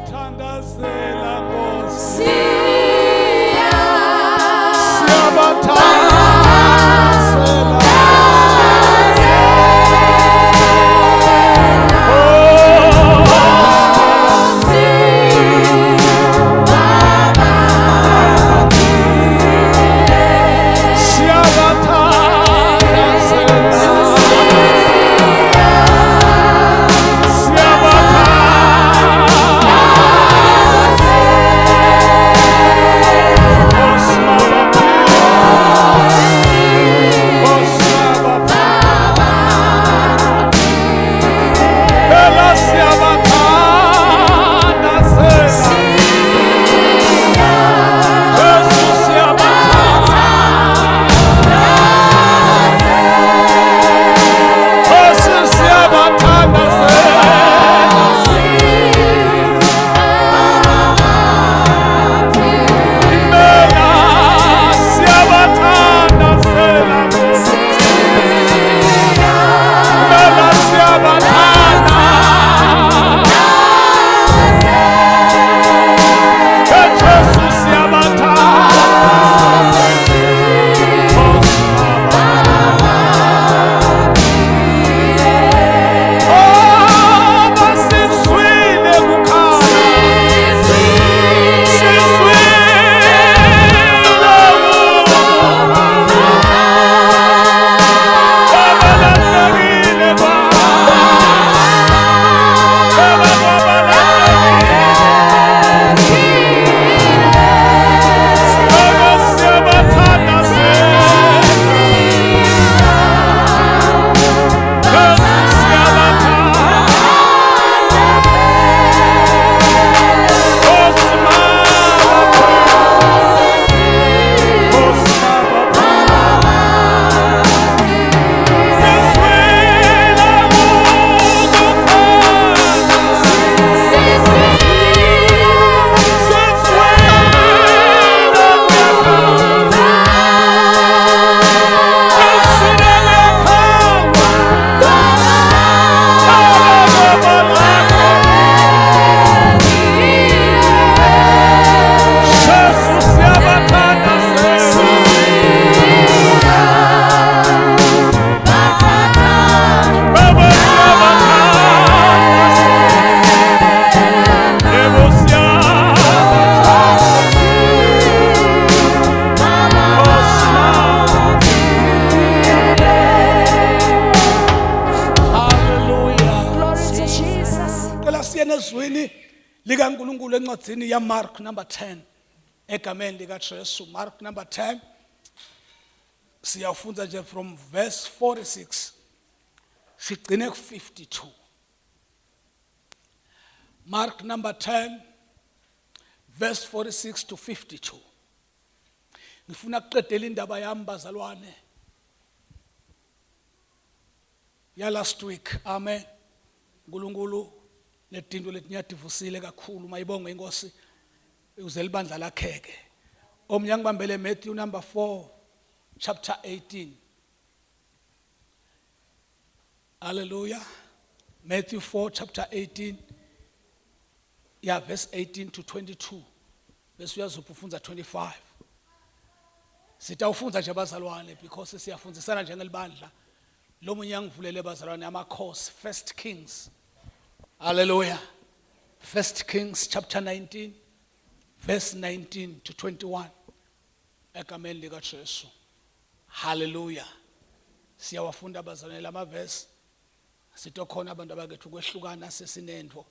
Siyabathandazela Nkosi. Siyabathandazela. likaNkuluNkulu encwadini yaMark number 10 egameni likaJesu. Mark number 10, siyafunda nje from verse 46 sigcine ku 52. Mark number 10 verse 46 to 52. Ngifuna ukuqedela indaba yami, bazalwane, ya last week. Amen. uNkulunkulu letinto letinyadivusile kakhulu, mayibongwe inkosi uze libandla lakheke. Omnye angibambele Matthew number 4 chapter 18. Hallelujah. Matthew 4 chapter 18, yeah, verse 18 to 22, bese uyazupha ufundza 25. Sitawufundza nje, bazalwane, because siyafundisana njengelibandla. Lo munye angivulele, bazalwane, amakhosi, First Kings. Hallelujah. First Kings chapter 19 verse 19 to 21, egameni likaJesu. Hallelujah. Siyawafunda, bazalwane, lamavesi. Sitokhona abantu abakethu kwehlukana sesinento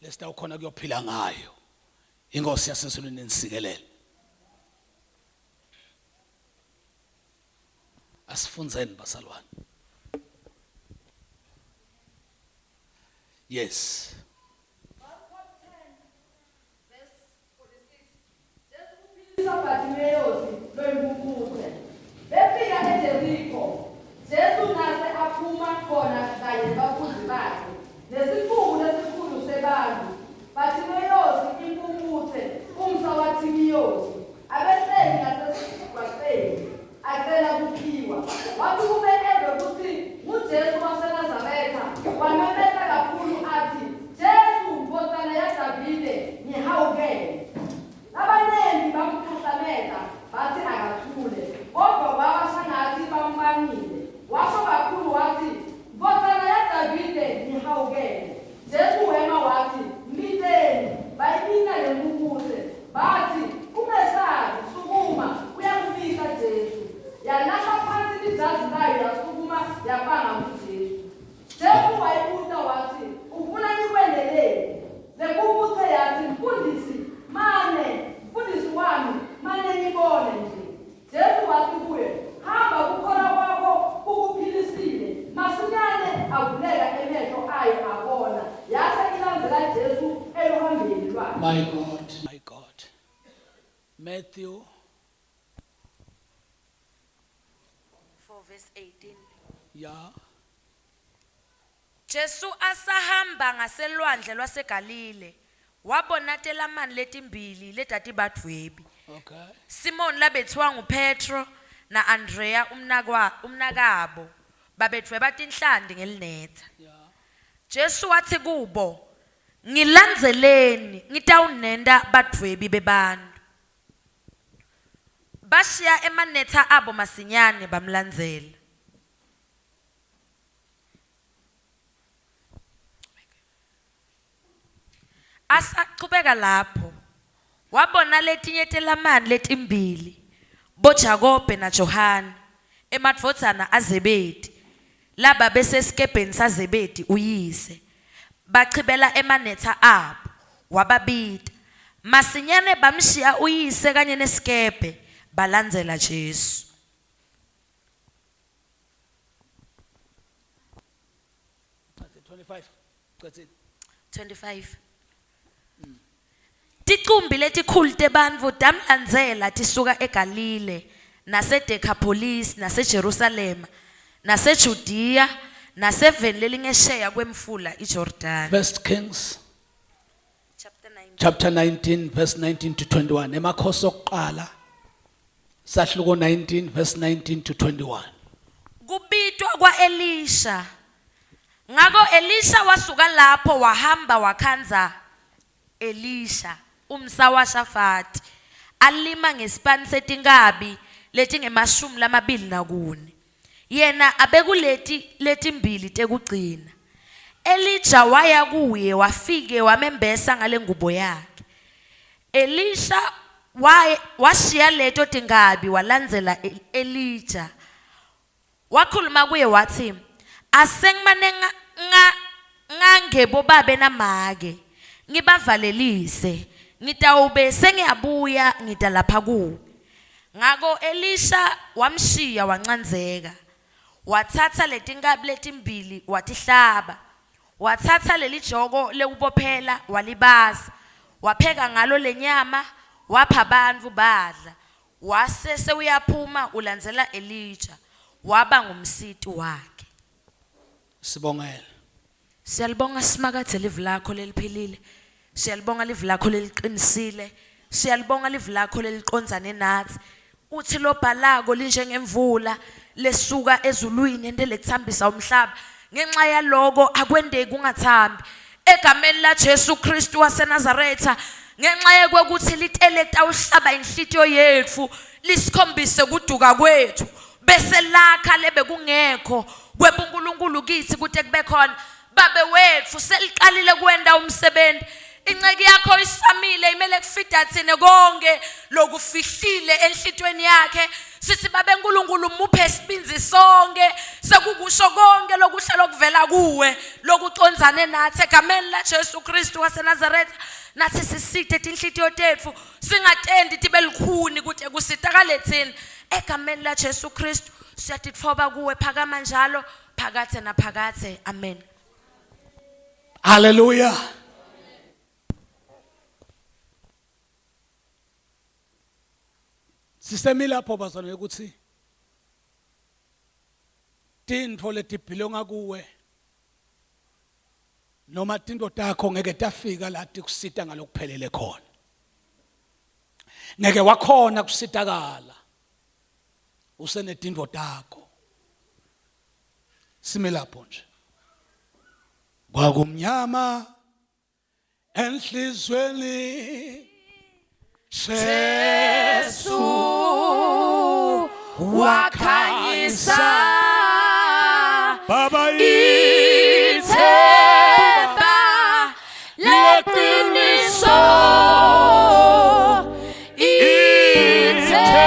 lesitawukhona kuyophila ngayo. Inkosi yasezulwini nisikelele. Asifundzeni, bazalwane. Yes. Verse 46. Jesu uphilisa Bhathimeyosi loyimpumputhe. Befika eJeriko, Jesu nase aphuma khona kanye nebafundzi bakhe nesixuku lesikhulu sebantfu. Bhathimeyosi impumputhe, umsa waThimiyosi, abehleli ngasemgwaceni acela kuphiwa. Wathi kube eve kutsi nguJesu waseNazaretha, wamemeta kakhulu atsi, "Jesu, ndvodzana yaDavide, My God, my God. Matthew 4 verse 18. Yeah. Jesu asahamba ngaselwandle lwaseGalile wabona telamani letimbili letatibadvwebi. Okay. Simon labethiwa nguPetro naAndrea umnakwa umnakabo babedvweba tinhlanti ngelinetha. Yeah. Jesu wathi kubo ngilandzeleni ngitawunenta badvwebi bebantfu. Bashiya emanetha abo masinyane bamlandzela. Asachubeka lapho wabona letinye telamani letimbili boJakobe naJohane emadvodzana aZebedi laba besesikebheni saZebedi uyise bachibela emanetha abo wababita masinyane bamshiya uyise kanye nesikebhe balandzela Jesu. 25. Qedzile. 25 Ticumbi letikhulu tebantfu tamlandzela tisuka eGalile naseDekapolisi naseJerusalema naseJudiya naseveni lelingesheya kwemfula iJordani. First Kings Chapter 19. Chapter 19 verse 19 to 21. Emakhosi okuqala sahluko 19 verse 19 to 21. Kubitwa kwaElisha. Ngako Elisha wasuka lapho wahamba wakhandza Elisha umsa waShafati alima ngesipani setinkabi letingemashumi lamabili nakune. Yena abekuleti letimbili tekugcina. Elija waya kuye wafike wamembesa ngalengubo yakhe. Elisha washiya leto tinkabi walandzela Elija. Wakhuluma kuye watsi, Asengimane ngange bobabe namake, ngibavalelise, ngitawube sengiyabuya ngita lapha kuwe. Ngako Elisha wamshiya wancandzeka. Watsatsa letinkabi letimbili watihlaba. Watsatsa lelijoko lekubophela walibasa, wapheka ngalo lenyama, wapha bantfu badla. Wase sewuyaphuma ulandzela Elija, waba ngumsiti wakhe. Sibongele. Siyalibonga Simakadze livi lakho leliphilile. Siyalibonga livi lakho leliqinisile. Siyalibonga livi lakho lelicondzane natsi. Uthi lobhalako linjengemvula lesuka ezulwini entele kuthambisa umhlaba. Ngenxa yaloko akwendeki kungathambi. Egameni laJesu Kristu waseNazaretha ngenxa yekwekuthi litele tawuhlaba inhlitiyo yetfu lisikhombise kuduka kwethu bese lakha lebekungekho kwebuNkulunkulu kithi kute kube khona babe wetfu seliqalile kwenta umsebenzi inceki yakho isamile imele kufida thina konke lokufihlile enhlitweni yakhe sithi babe nkulunkulu muphe isibinzi sonke sekukusho konke lokuhle lokuvela kuwe lokucondzane nathi egameni laJesu Kristu waseNazaretha nathi sisithe tinhlitiyo tetfu singatendi tibe lukhuni kute kusitakale thina egameni laJesu Kristu siyatitfoba kuwe phakama njalo phakathe naphakathe amen. Hallelujah. Sisemi lapho bazalwane ukuthi tintfo letibhilonga kuwe noma tinto takho ngeke tafika la tikusita ngalokuphelele khona. Ngeke wakhona kusitakala usenetintfo takho. Sime lapho nje. Kwakumnyama enhlizweni Jesu wakhanyisa Baba ithemba leqiniso ithemba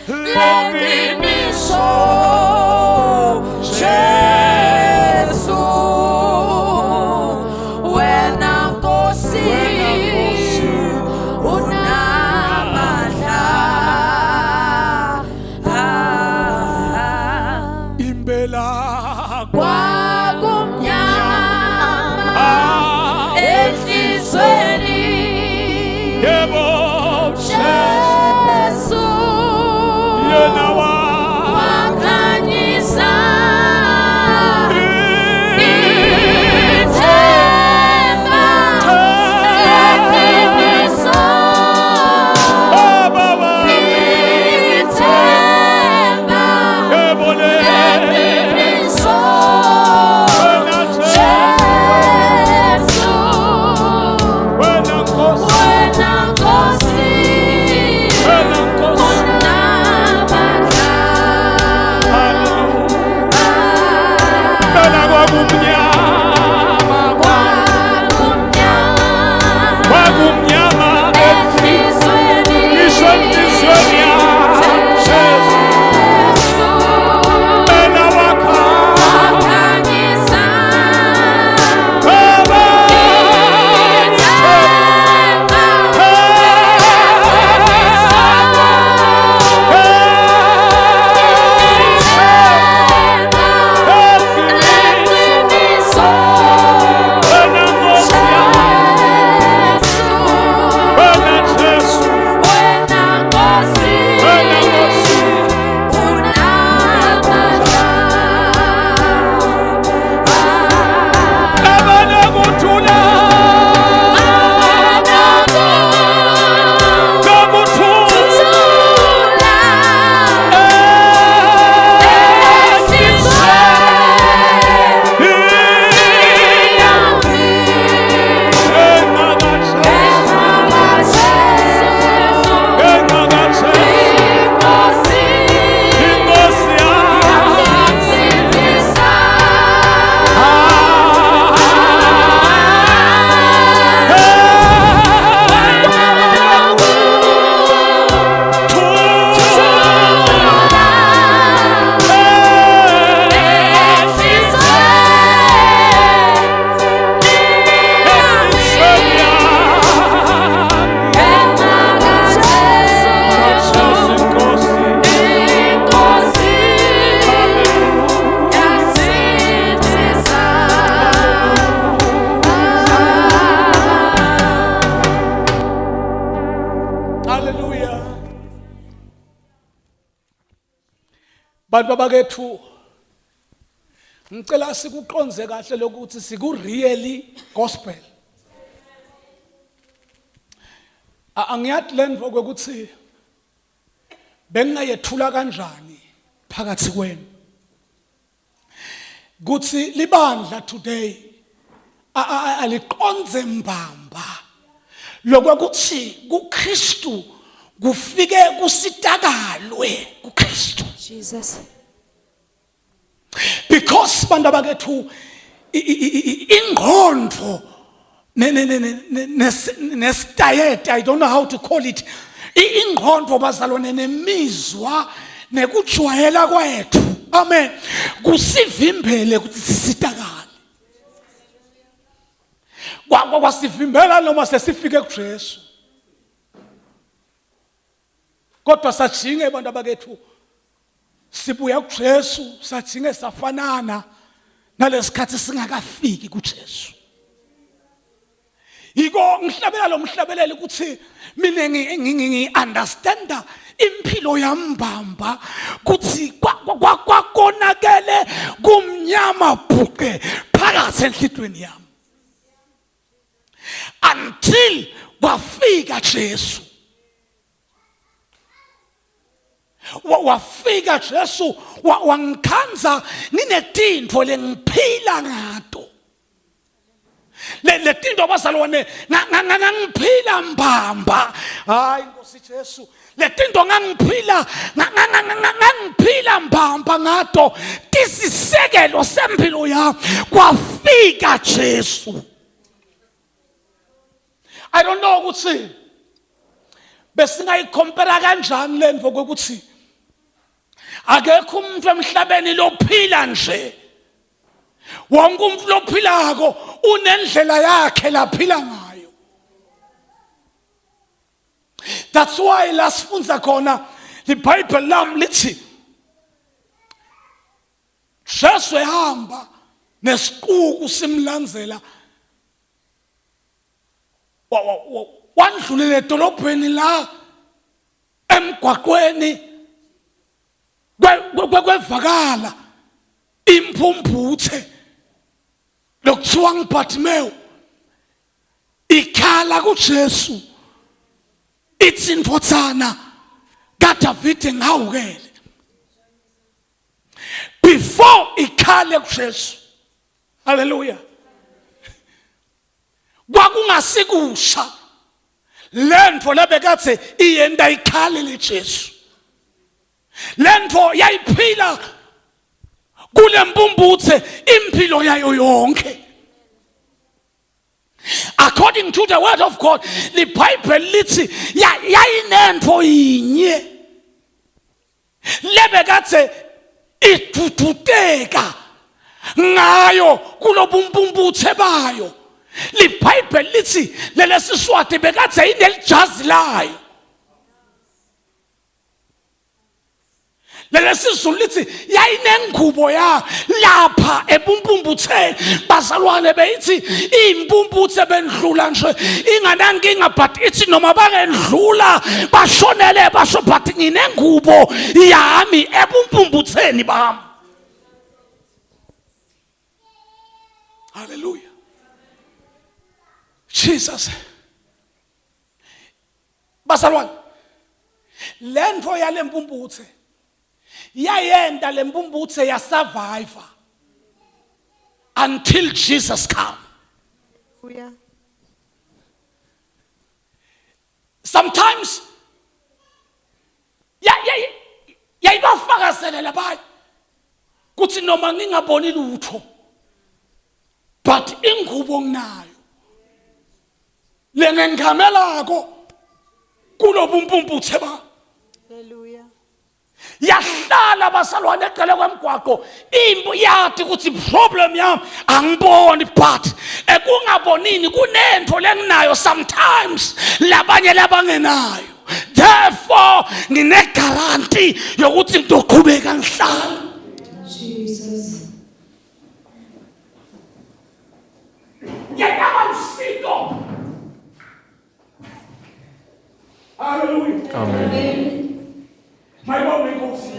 leqiniso Jesu wena Nkosi unamandla impela kwakumnyama ah. Bantu abakethu ngicela sikuqonze kahle lokuthi siku really gospel. Angiyathi lento kwekuthi bengingayethula kanjani phakathi kwenu. Kuthi libandla today aliqonze mbamba lokuthi kuKristu kufike kusitakalwe kuKristu. Jesus. Because bantu abakethu ingqondo nesitayete, I don't know how to call it, ingqondo bazalwane nemizwa nekujwayela kwethu, amen, kusivimbele ukuthi sisitakale. Kwasivimbela noma sesifike kuJesu, kodwa sajinge abantu abakethu sibuya kuJesu, sajinge safanana nalesikhathi singakafiki kuJesu. Yiko ngihlabela lo mhlabeleli ukuthi mina ngi understanda impilo yambamba kuthi kwakonakele kumnyama bhuqe phakathi enhlitweni yami until kwafika Jesu. Wafika Jesu wangikhanza nginetintfo lengiphila ngato, le tinto abazalwane ngangiphila mbamba. Hayi Nkosi Jesu, le tinto ngangiphila ngangiphila mbamba ngato tisisekelo sempilo yami. Kwafika Jesu. I don't know ukuthi besingayikhompera kanjani lento kokuthi akekho umuntu emhlabeni lophila nje. Wonke umuntu lophilako unendlela yakhe laphila ngayo. That's why la sifundza khona iBhayibheli lami lithi Jesu ehamba nesiquku simlandzela, wandlulela edolobheni la emgwaqweni kwevakala imphumphuthe lokuthiwa ngibhathimewu ikhala kuJesu ithi, "Ndvodzana kaDavide, ngihawukele." Before ikhale kuJesu, haleluya, kwakungasikusha lentfo lebekathe iyenta ikhale leJesu. Lentfo yayiphila kule mpumputhe impilo yayo yonke. According to the word of God, liBhayibheli lithi yayinentfo yinye lebekathe iduduteka ngayo kulobumpumputhe bayo. Libhayibheli lithi lelesiswati bekathe inelijazi layo. Lelesizulu lithi yayinengubo ya lapha ebumpumputheni. Bazalwane, beyithi impumputhe bendlula nje inganankinga, but ithi noma bangendlula bashonele basho, but nginengubo yami ebumpumputheni bami. Hallelujah, Jesus. Bazalwane, lento yalempumputhe yayenta lempumputhe yasurvive until Jesus come. Hallelujah. Sometimes yayibafakazele labanye kuthi noma ngingaboni lutho, but ingubo nginayo lengengamelako kulobumpumputhe ba. Hallelujah. Yahlala basalwane eqele kwemgwaqo impu, yathi ukuthi problem yami angiboni, but ekungabonini kunento lenginayo sometimes labanye labangenayo, therefore ngine guarantee yokuthi ngizoqhubeka ngihlala. Jesus. Yayaba lusito. Hallelujah. Amen. Mayibonge inkosi.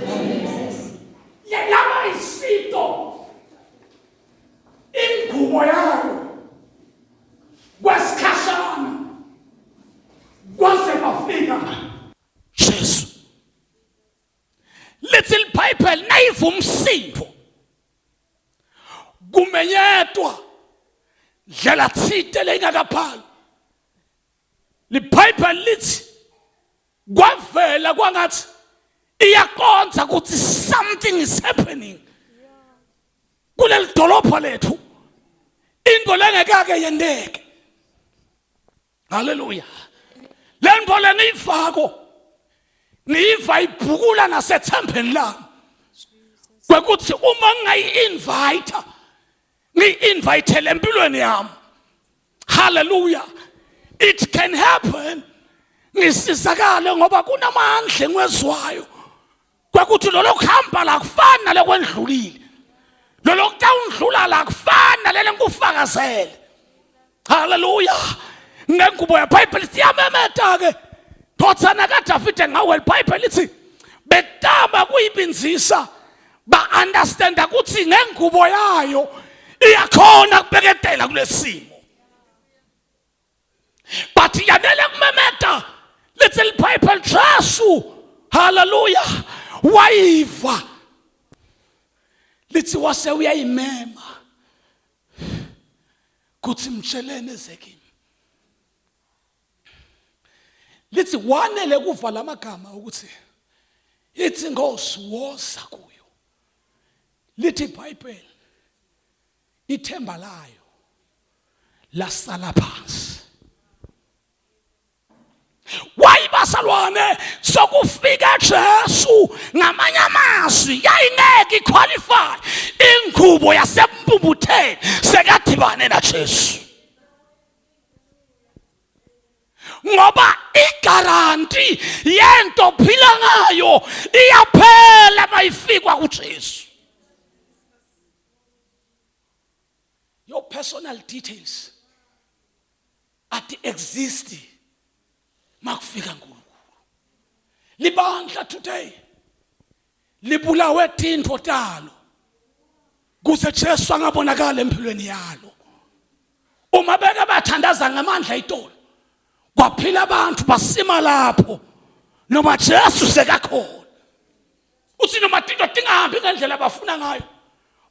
LiBhayibheli nayiva umsindvo kumenyetwa ndlela tsite leyingakabhalwa. LiBhayibheli lithi kwavela kwangathi iyaqonda ukuthi something is happening kuleli dolobha lethu into lengekake yenteke. Haleluya. Le nto lengiyivako ngiyiva ibhukula nasethembeni lami kwekuthi uma ngingayi-invite ngiyi-invitele empilweni yami. Haleluya. It can happen ngisizakale ngoba kunamandla engiwezwayo kwekuthi lolo kuhamba la kufani nalekwendlulile, lolo kutawundlula la kufani nalele ngikufakazele. Haleluya. Ngengubo yeBhayibheli siyamemeta ke ndvodzana kaDavide ngawe. LiBhayibheli lithi betama kuyibinzisa ba-understanda ukuthi ngengubo yayo iyakhona kubeketela kulesimo, but yanele kumemeta. Lithi liBhayibheli Jesu, haleluya, wayiva. Lithi wase uyayimema kuthi mtshelene eze kimi. Lithi wanele kuva lamagama ukuthi ithi Nkosi woza kuyo. Lithi iBhayibheli ithemba layo lasala phansi. Wayibasalwane sokufika Jesu, ngamanye amazwi yayingeke iqualify ingubo yasempubutheni sekadibane na Jesu, ngoba igaranti yento phila ngayo iyaphela mayifikwa kuJesu. Your personal details ati exist makufika uNkulunkulu. Libandla today libulawe tintfo talo kuze Jesu angabonakala empilweni yalo. Uma beke bathandaza ngamandla itolo kwaphila abantu basima lapho noma Jesu sekakhona. Uthi noma tinto tingahambi ngendlela abafuna ngayo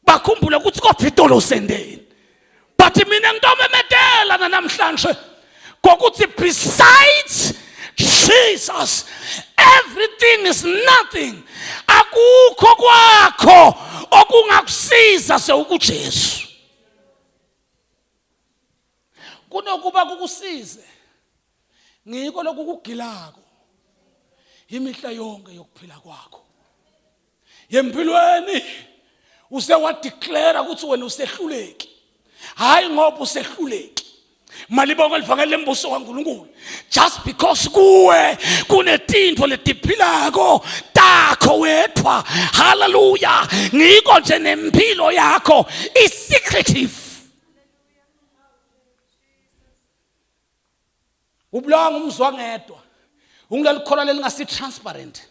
bakhumbule ukuthi kodwa itolo usendeni. But mina ngitomemetela namhlanje kokuthi besides Jesus everything is nothing. Akukho kwakho okungakusiza sewukuJesu. Kunokuba kukusize ngiko lokukugilako imihla yonke yokuphila kwakho yempilweni. Use wadeclare ukuthi wena usehluleki, hayi ngoba usehluleki, malibonga livangeli lembuso kaNkulunkulu, just because kuwe kunetintfo letiphilako takho wedvwa. Haleluya. Ngiko nje nempilo yakho i-secretive. Ubulawa ngumzwa ngedwa ungilelikholwa lelingasi transparent.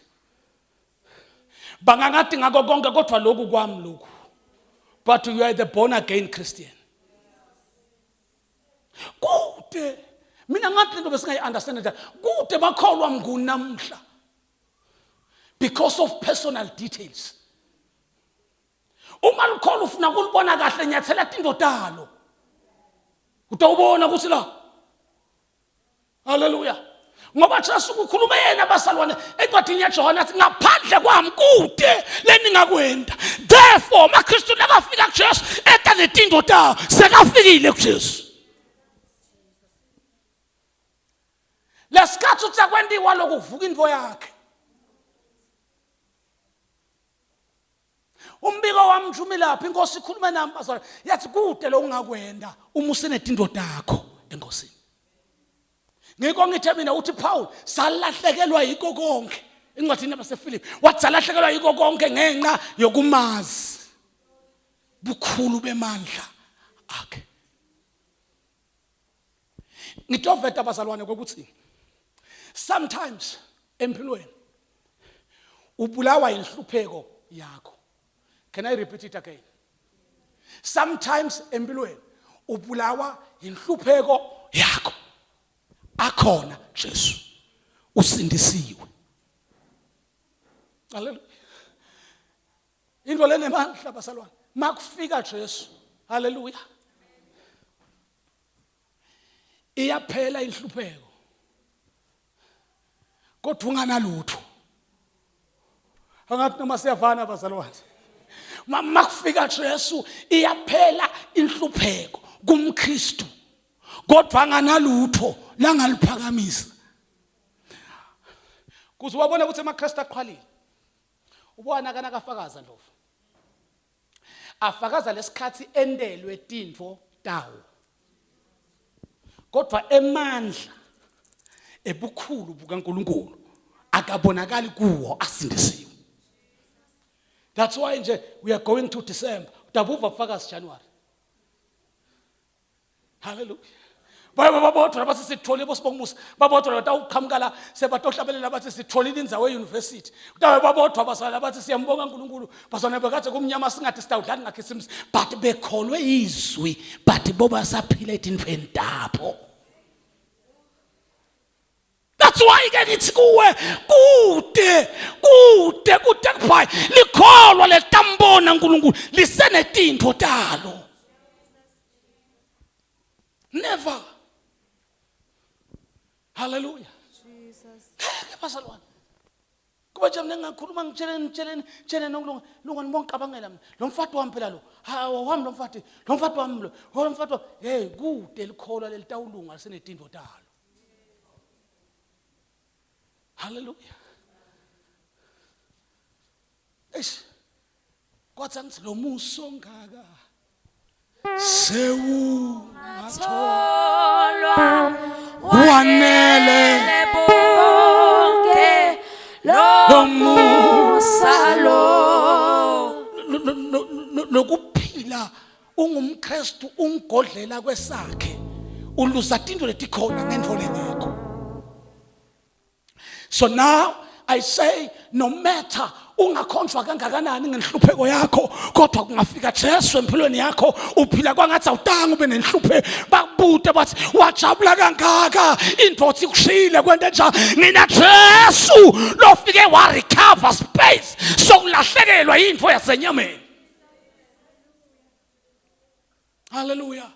Bangangathi ngako konke kodwa lokhu kwami lokhu, but you are the born again Christian. Kude mina ngathi lento besingayi-understand njani, kude bakholwa mnguni namhla because of personal details. Uma lukhona ufuna kulibona kahle, nyathela tinto talo, utawubona ukuthi la. Haleluya. Ngoba Jesu kukhuluma yena abasalwane encwadini yaJohane athi ngaphandle kwami kude leningakwenda. Therefore amaKristu nakafika kuJesu eta netinto tawo sekafikile kuJesu. Lesikhathi uthi akwentiwa lokhu kuvuka into yakhe. Umbiko wami nje lapha inkosi ikhulume nami bazalwane yathi kude lokungakwenda uma usenetinto takho enkosini. Ngikho ngithe mina uthi Paul salahlekelwa yiko konke encwadini yabaseFilipi, wathi salahlekelwa yiko konke ngenxa yokumazi bukhulu bemandla akhe. Ngitoveta bazalwane kokuthi sometimes empilweni ubulawa inhlupheko yakho. Can I repeat it again? Sometimes empilweni ubulawa inhlupheko yakho. Akhona Jesu usindisiwe. Haleluya. Into lenemandla basalwane. Makufika Jesu. Hallelujah. Iyaphela inhlupheko. Kodwa unganalutho. Angathi noma siyavana bazalwane. Makufika Jesu iyaphela inhlupheko kumKristu. Kodwa anganalutho langaliphakamisa. Kuze wabona ukuthi amaKristu aqhwalile. Ubona kana kafakaza Ndlovu. Afakaza lesikhathi endelwe tintfo tawo. Kodwa emandla ebukhulu bukaNkuluNkulu akabonakali kuwo asindisiwe. That's why nje we are going to December. Utabuva bufakazi January. Hallelujah. Baye babodwa labathi sitholile bosibongumusa babodwa labatawuqhamuka la sebatohlabelela bathi sitholile indzawo e-university kutabe babodwa bazalwane bathi siyambonga uNkulunkulu bazalwane bekade kumnyama singathi sitawudlani ngakhisimusi but bekholwe izwi but boba saphila etintfweni tabo. That's why ke ngithi kuwe kude kude kude kuphayi likholwa letambona uNkulunkulu lisenetintfo talo. Never. Hallelujah. Jesus. Ngeke bazalwane. Kuba nje mina ngingakhuluma ngitsheleni ngitsheleni tshele nokulunga lunga nibongicabangela mina. Lo mfati wami phela lo. Hawu wami lo mfati. Lo mfati wami lo. Lo mfati. Hey kude likholwa lelitawulunga lisenetintfo talo. Hallelujah. Eish. Kwathi angithi lo muso ongaka sewungatholwa wanele bonke lo musa lo lokuphila ungumKristu ungigodlela kwesakhe uluza tinto letikhona ngentfo lengekho. So now I say no matter ungakhonjwa kangakanani ngenhlupheko yakho kodwa kungafika Jesu empilweni yakho uphila kwangathi awutanga ube nenhluphe bakubute bathi wajabula kangaka indoda ikushiyile kwento enjani ngina Jesu lofike wa recover space sokulahlekelwa yinto yasenyameni. Haleluya.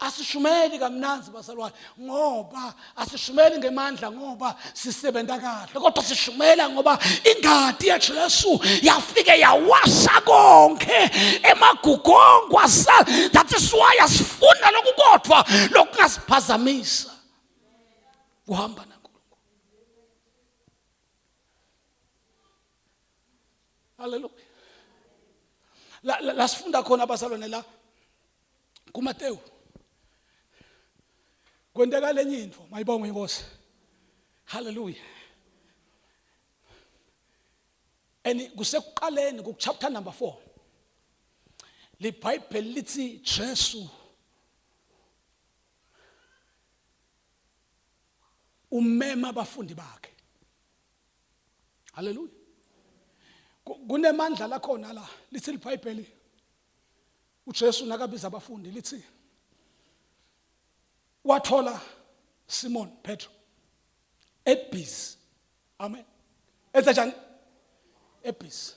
Asishumeli kamnanzi bazalwane ngoba asishumeli ngemandla ngoba sisebenza kahle kodwa sishumela ngoba ingadi yaJesu yafike yawasha konke emagugongo asa that is why asifuna lokhu kodwa lokungasiphazamisa kuhamba naNkulunkulu. Haleluya. La, la, la sifunda khona abazalwane la kuMateyu. Kwenteka lenye into, mayibongwe inkosi. Haleluya. And kusekuqaleni ku chapter number 4. LiBhayibheli lithi Jesu umema abafundi bakhe. Haleluya. Kunemandla lakhona la lithi iBhayibheli uJesu nakabiza abafundi lithi wathola Simon Petro ebhizi. Amen. Enza njani? Ebhizi.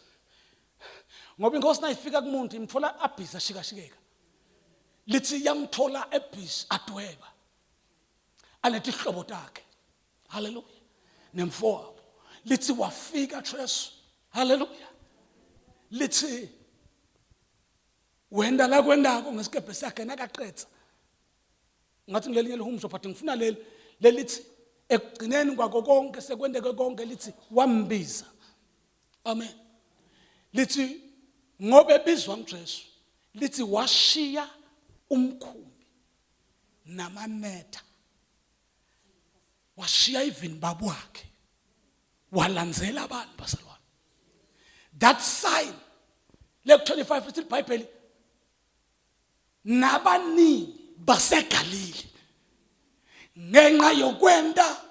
Ngoba inkosi nayifika kumuntu imthola abhizi ashikashikeka. Lithi yamthola ebhizi adweba. Anetihlobo takhe. Haleluya. Nemfowabo. Lithi wafika Jesu. Haleluya. Lithi wenda la kwendako ngesikebhe sakhe nakaqedza. Ngathi ngilelinye lihumusho but ngifuna leli lelithi ekugcineni kwako konke sekwendeke konke lithi wambiza. Amen. Lithi ngoba ebizwa nguJesu lithi washiya umkhumbi namanetha washiya even baba wakhe walandzela abantu bazalwane that sign le 25 lithi iBhayibheli nabaningi baseGalili ngenxa yokwenda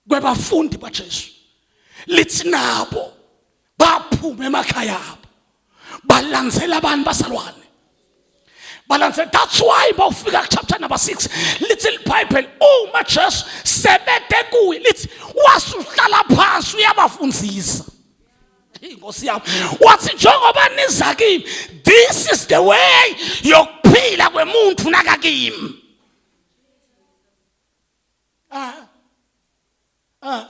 kwebafundi baJesu lithi nabo baphuma emakhaya abo balandzela abantu bazalwane balandzela. That's why bawufika kuchapter number 6 lithi iBhayibheli uma Jesu sebede kuye lithi wasuhlala phansi uyabafundzisa. Inkosi yami wathi njengoba niza kimi, this is the way yokuphila kwemuntu nakakimi. Ah. Ah.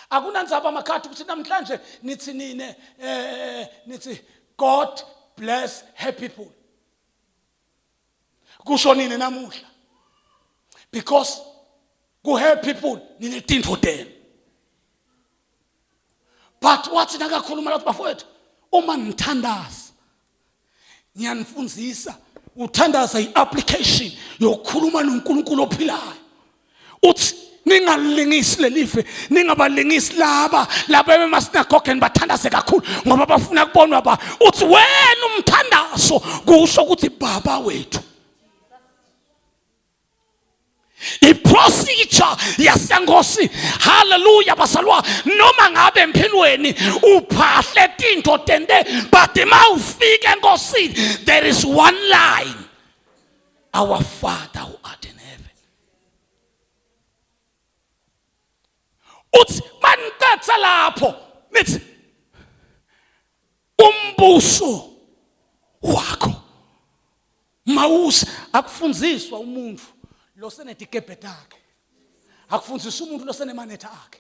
Akunandzaba amakhadi ukuthi namhlanje nithi nine eh nithi God bless her people. Kusho nini namuhla? Because ku her people ninetintfo tenu. But wathi nakakhuluma lathi bafowethu uma nithandaza ngiyanifundisa uthandaza i-application yokukhuluma noNkulunkulu ophilayo uthi ningalingisi lelive ningabalingisi laba laba emasinagogeni bathandaze kakhulu ngoba bafuna kubonwa ba uthi wena umthandazo kusho ukuthi baba wethu iprocedure yasenkosi haleluya bazalwa noma ngabe empilweni uphahle tinto tente but ma ufika enkosini there is one line our father who art in heaven uthi maniqetha lapho nithi umbuso wakho mawuse akufundziswa umuntu losenetikebhe takhe akufundziswa umuntu losenemanetha akhe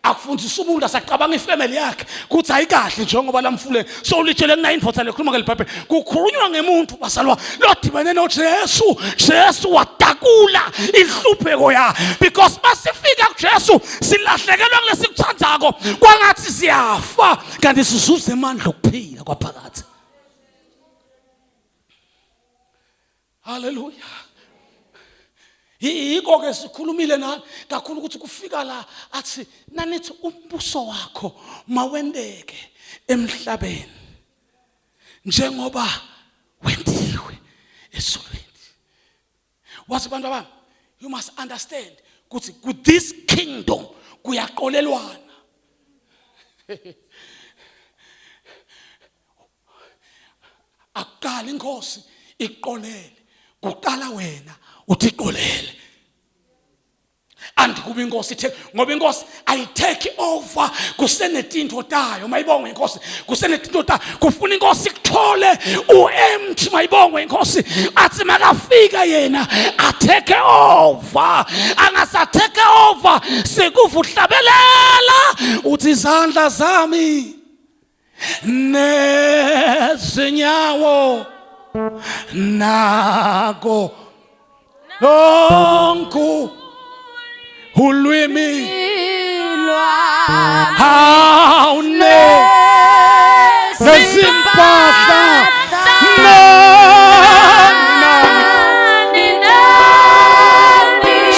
akufundziswa umuntu asacabanga ifamily yakhe kuthi ayikahle njengoba lamfuleni so ulitshele kunayo indvodza lekhuluma ngelibhayibheli kukhulunywa ngemuntu basalwa lodibene noJesu Jesu wadakula inhlupheko ya because masifika kuJesu silahlekelwa kulesikuthandzako kwangathi siyafa kanti sizuze amandla okuphila kwaphakathi Haleluya. Yiko ke sikhulumile nani kakhulu ukuthi kufika la athi nanithi umbuso wakho mawendeke emhlabeni njengoba wendiwe ezulwini. Wathi bantu abami you must understand ukuthi ku this kingdom kuyaqolelwana. Akuqala inkosi iqolele kuqala wena uthi iqolele andikuba inkosi ithe ngoba inkosi ayitake over kusenetinto tayo mayibongwe inkosi kusenetinto tayo kufuna inkosi ikuthole uempty mayibongwe inkosi athi makafika yena atake over angasatake over sekuva uhlabelela uthi izandla zami nezinyawo nako lonke ulwimi awune nezimpahla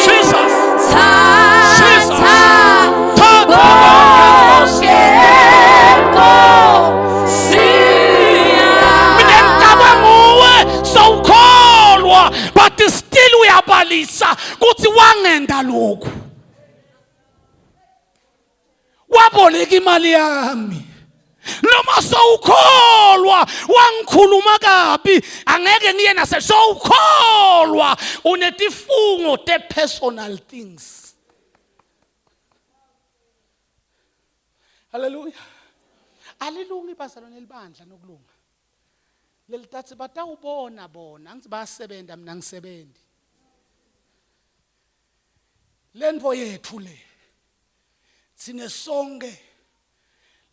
Jesus Jesus Mina ngicabanga uwe sowukholwa but still uyabalisa kuthi wangenda lokhu waboleka imali yami noma sowukholwa wangikhuluma kabi angeke ngiye nase sowukholwa unetifungo te personal things Haleluya. Alilungi bazalwane libandla nokulunga. Lelitatsi batawubona bona angithi bayasebenza mina ngisebenzi. Lento yethu le sine sonke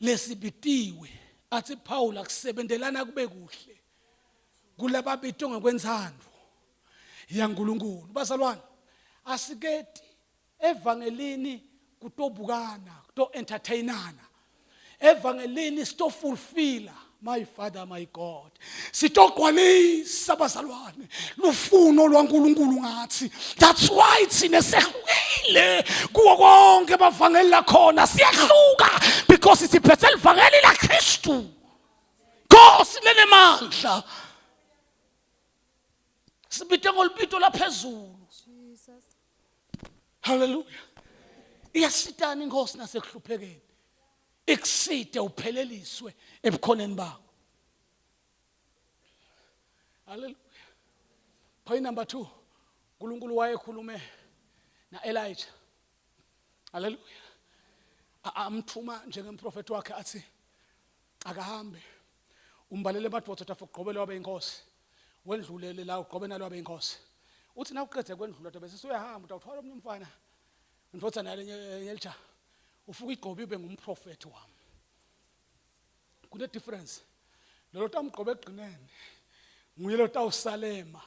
lesibitiwe athi Paul akusebentelana kube kuhle kulababitwe ngekwenzandvo yaNkulunkulu bazalwane asiketi evangelini kutobukana kuto entertainana evangelini sitofulfila my father my god sitogcwalisa bazalwane lufuno lwaNkulunkulu ngathi that's why thina sehlukile kuwo konke bavangeli lakhona siyahluka because siphethe livangeli laKristu Nkosi lenemandla sibite ngolubito laphezulu Haleluya. Iyasitana inkosi nasekuhluphekeni. Ikuside upheleliswe ebukhoneni bakho. Haleluya. Point number 2. uNkulunkulu wayekhulume na Elijah. Haleluya. Amthuma njengemprofeti wakhe athi akahambe umbalele emadvodza tafa ugqobele wabe inkosi wendlulele la ugqobe nalo wabe inkosi uthi nawuqedze kwendlula bese usuyahamba utawuthwala omunye umfana indvodzana yalenye elija ufuka igqobe ube ngumprofeti wami kune difference lolo tamgqobe egqineni nguye lo tawusalema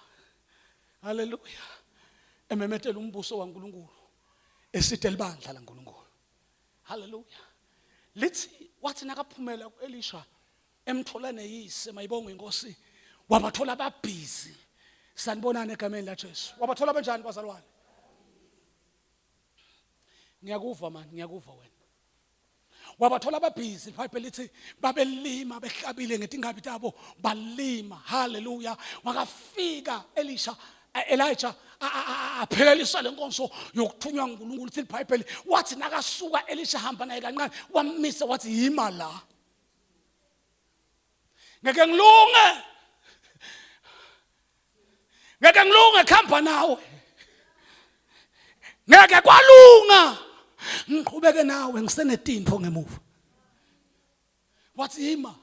haleluya ememetela umbuso waNkulunkulu eside libandla laNkulunkulu haleluya lithi wathi nakaphumela kuElisha emthola neyise mayibongwe inkosi wabathola babhizi sanibonani egameni laJesu wabathola benjani bazalwane ngiyakuva man ngiyakuva wena wabathola ababhizi ibhayibheli lithi babelima behlabile ngetingabi tabo balima haleluya wakafika Elisha Elijah aphelelisa lenkonzo yokuthunywa nguNkulunkulu lithi iBhayibheli wathi nakasuka Elisha hamba naye kancane wammisa wathi yima la ngeke ngilunge ngeke ngilunge kuhamba nawe ngeke kwalunga ngiqhubeke nawe ngisenetintfo ngemuva wathi yima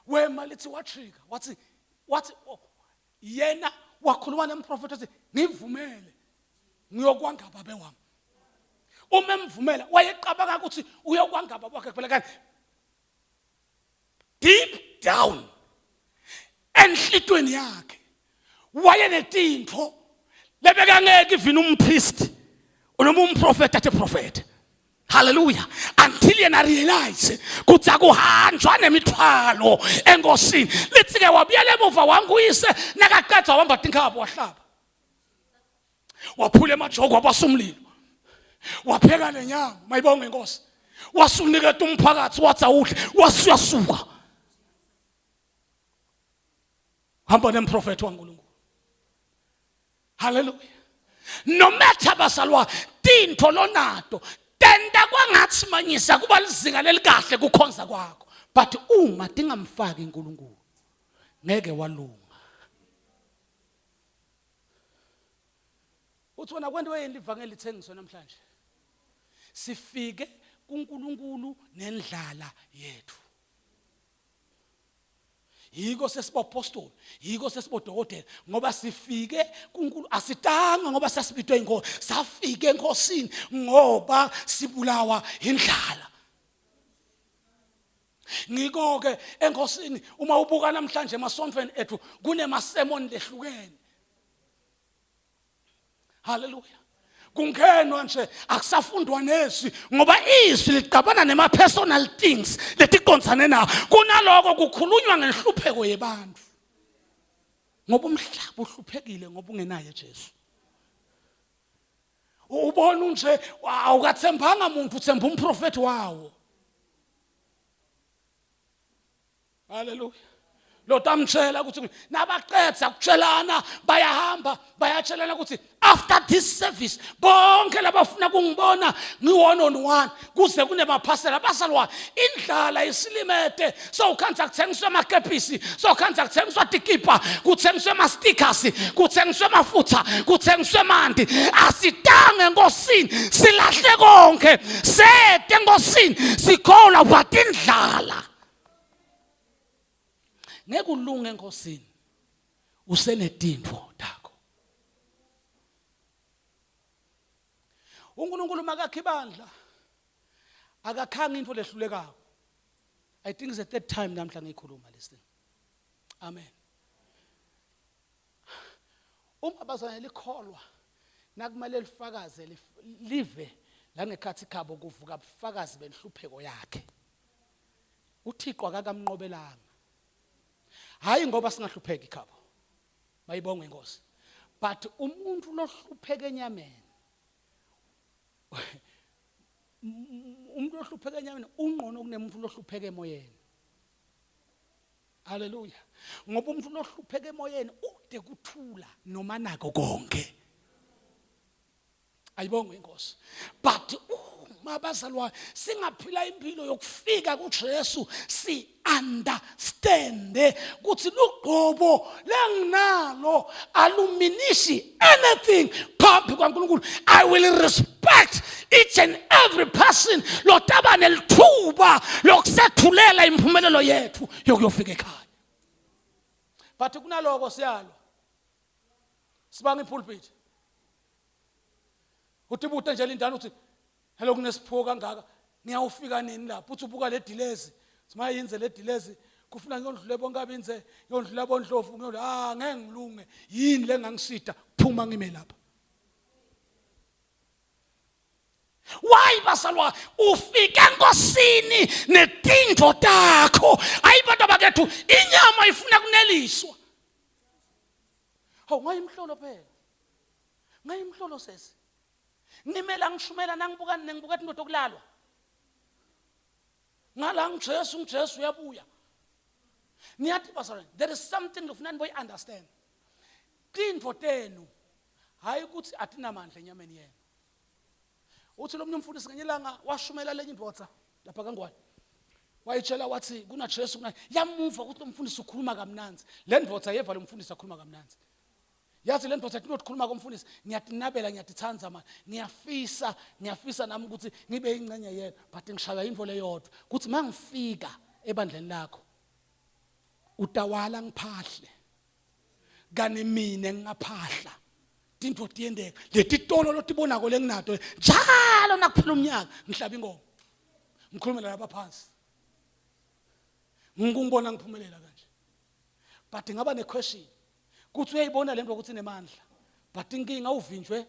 wema lithi wajika wathi wathi oh, yena wakhuluma nemprofethi wathi ngivumele ngiyokwanga babe wami uma emvumela wayeqabanga ukuthi uyokwanga baba wakhe kuphela kanti deep down enhlitweni yakhe wayenetintfo lebekangeke even umpriest noma umprofeti athe prophet haleluya until yena realize kuthi akuhanjwa nemithwalo enkosini lithi-ke wabuyela emuva wanguyise nakaqeda wahamba tinkhabo wahlaba waphula emajoko wabasa umlilo wapheka nenyama mayibonge inkosi wasuniketa umphakathi wathi awudle wasuyasuka hamba nemprofethi waNkulunkulu haleluya nometha bazalwa tintfo lonato tenta kwangathi manyisa kuba lizinga lelikahle kukhonza kwakho but uma tingamfaki uNkulunkulu ngeke walunga uthi wena kwento yini livangeli lithengiswe namhlanje sifike kuNkulunkulu nendlala yethu yiko sesibopostoli yiko sesibodokotela ngoba sifike kuNkulunkulu asitanga ngoba sasibitwe inkosi safike enkosini ngoba sibulawa indlala ngiko-ke enkosini uma ubuka namhlanje emasontweni ethu kunemasemoni lehlukene haleluya kungenwa nje akusafundwa nezwi ngoba izwi liqabana nema-personal things letiqondzane nawo kunaloko kukhulunywa ngenhlupheko yebantu ngoba umhlaba uhluphekile ngoba ungenaye Jesu ubona nje awukathembanga muntu uthemba umprofeti wawo haleluya lotamtshela ukuthi nabaqedza kutshelana bayahamba bayatshelana ukuthi after this service bonke labafuna kungibona ngi-one on one kuze kunemaphasela basalwa indlala isilimete sowukhanza kuthengiswa amakepisi sowukhanza kuthengiswa tikipa kuthengiswa ama-stickers kuthengiswa amafutha kuthengiswa emanti asitange enkosini silahle konke sete enkosini sikholwa but indlala ngeke ulunge enkosini usenetintfo takho uNkulunkulu makakhe ibandla akakhanga into lehlulekako i think it's the third time namhla ngikhuluma this thing amen uma bazane likholwa nakumele lifakaze live langekhathi khabo kuvuka ubufakazi benhlupheko yakhe uThixo akakamnqobelanga hayi ngoba singahlupheki khabo mayibongwe inkosi but umuntu lohlupheka enyameni umuntu ohlupheka enyameni ungqono kunemuntu lohlupheka emoyeni haleluya ngoba umuntu lohlupheka emoyeni ude kuthula noma nako konke ayibongwe inkosi but uma bazalwane singaphila impilo yokufika kuJesu si understand ukuthi lugqobo lenginalo aluminishi anything. Phambi kwaNkulunkulu I will respect each and every person lotaba nelithuba lokusethulela impumelelo yethu yokuyofika ekhaya. But kunaloko siyalwa. Sibanga ipulpit. Utibute nje lindana uthi hello kunesiphuko kangaka ngiyawufika nini lapho uthi ubuka le dilezi simayinze le dilezi kufuna ngiyondlule bonke abinze ngiyondlula bondlovu ngiyondlula ah ngeke ngilunge yini lengangisida phuma ngime lapha why basalwa ufike enkosini netintfo takho hayi bantu abakethu inyama ifuna kuneliswa hawu ngayimhlolo phela ngayimhlolo sesi ngimela ngishumela nangibuka nengibuka indoda okulalwa ngala ngijesu ngijesu uyabuya niyathi bazalwane there is something lofuna niboyi understand tintfo tenu hayi ukuthi atinamandla enyameni yenu uthi lo munye umfundisi ngenye ilanga washumela lenye indvodza lapha kangwane wayitshela wathi kunajesu kuna yamuva ukuthi lo mfundisi ukhuluma kamnanzi le ndvodza yeva lo mfundisi akhuluma kamnanzi yazi le ndoda tinotikhuluma komfundisi ngiyatinabela ngiyatithanda mani ngiyafisa ngiyafisa nami ukuthi ngibe ingcenye yena but ngishaywa into leyodwa ukuthi mangifika ebandleni lakho utawala ngiphahle kani mina ngingaphahla tintfo tiyendeka letitolo lotibonako lenginato njalo nakuphela umnyaka ngihlaba ingoma ngikhulumela lapha phansi ngikungibona ngiphumelela kanje but ngaba ne-question kuthi uyayibona lento ukuthi inemandla but inkinga uvinjwe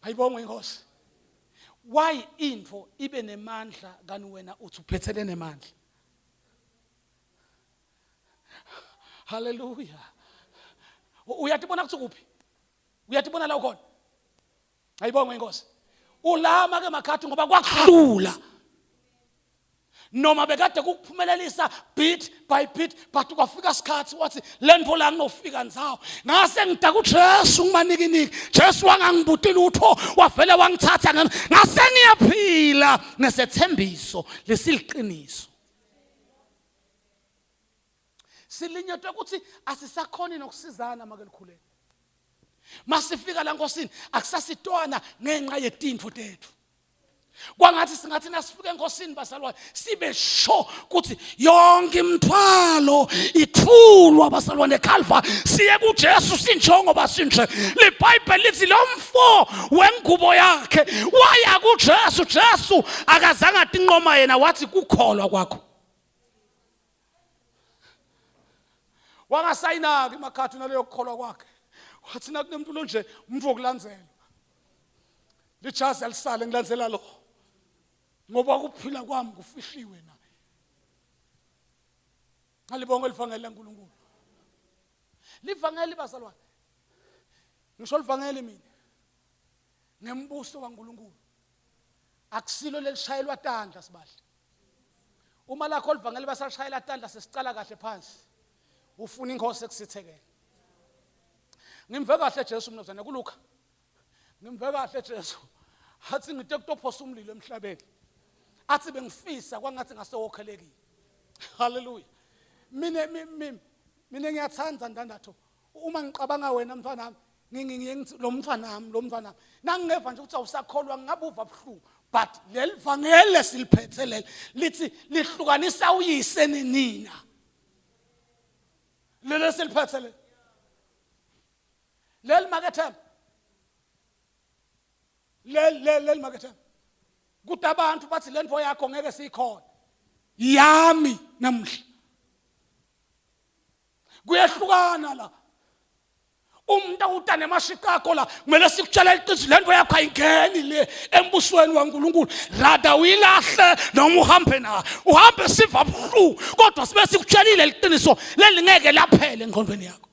ayibongwe inkosi why into ibe nemandla kani wena uthi uphethele nemandla haleluya uyatibona ukuthi kuphi uyatibona la ukhona ayibongwe inkosi ulama ke makhathi ngoba kwakuhlula noma bekade kukuphumelelisa bit by bit but kwafika isikhathi wathi le nto la nginofika ndzawo ngase ngidaka ujesu ngimanikiniki jesu wangangibuti lutho wavele wangithatha ngase ngiyaphila ngesethembiso lesiliqiniso silinyetwe ukuthi asisakhoni nokusizana make likhuleni masifika la nkosini akusasitwana ngenxa yetintfo tethu kwangathi singathi nasifika enkosini bazalwane sibe sure ukuthi yonke imithwalo ithulwa bazalwane eCalvary siye kuJesu sinjengoba sinje liBhayibheli lithi lo mfo wengubo yakhe waya kuJesu Jesu akazange atinqoma yena wathi kukholwa kwakho wangasayinaki makhathi naleyo kukholwa kwakhe wathi nakunemuntu lonje umuntu wokulandzela lijazi alisale ngilandzela lo ngoba kuphila kwami kufihliwe naye ngalibonga elivangeli laNkulunkulu livangeli bazalwane ngisho livangeli mina ngembuso kaNkulunkulu akusilo lelishayelwa tandla sibahle uma lakho olivangeli basashayela tandla sesicala kahle phansi ufuna inkosi ekusithekele ngimve kahle Jesu mnumzane kuLuka ngimve kahle Jesu athi ngite kutophosa umlilo emhlabeni athi bengifisa kwangathi ngasewokhelekile haleluya mina mina ngiyathanda ndandatho uma ngiqabanga wena mntwana wami ngiye ngithi lo mntwana wami lo mntwana wami nangingeva nje ukuthi awusakholwa ngingabuva buhlungu but leli vangeli esiliphethe leli lithi lihlukanisa uyise nenina leli esiliphethe leli leli makethemba leli leli leli makethemba kuthi abantu bathi le nto yakho ngeke siyikhona yami namhla kuyehlukana la umuntu awutane emashikako la kumele sikutshele iqiniso le nto yakho ayingeni le embusweni waNkulunkulu rather uyilahle noma uhambe nayo uhambe siva buhlungu kodwa sibe sikutshelile liqiniso lelingeke laphele engqondweni yakho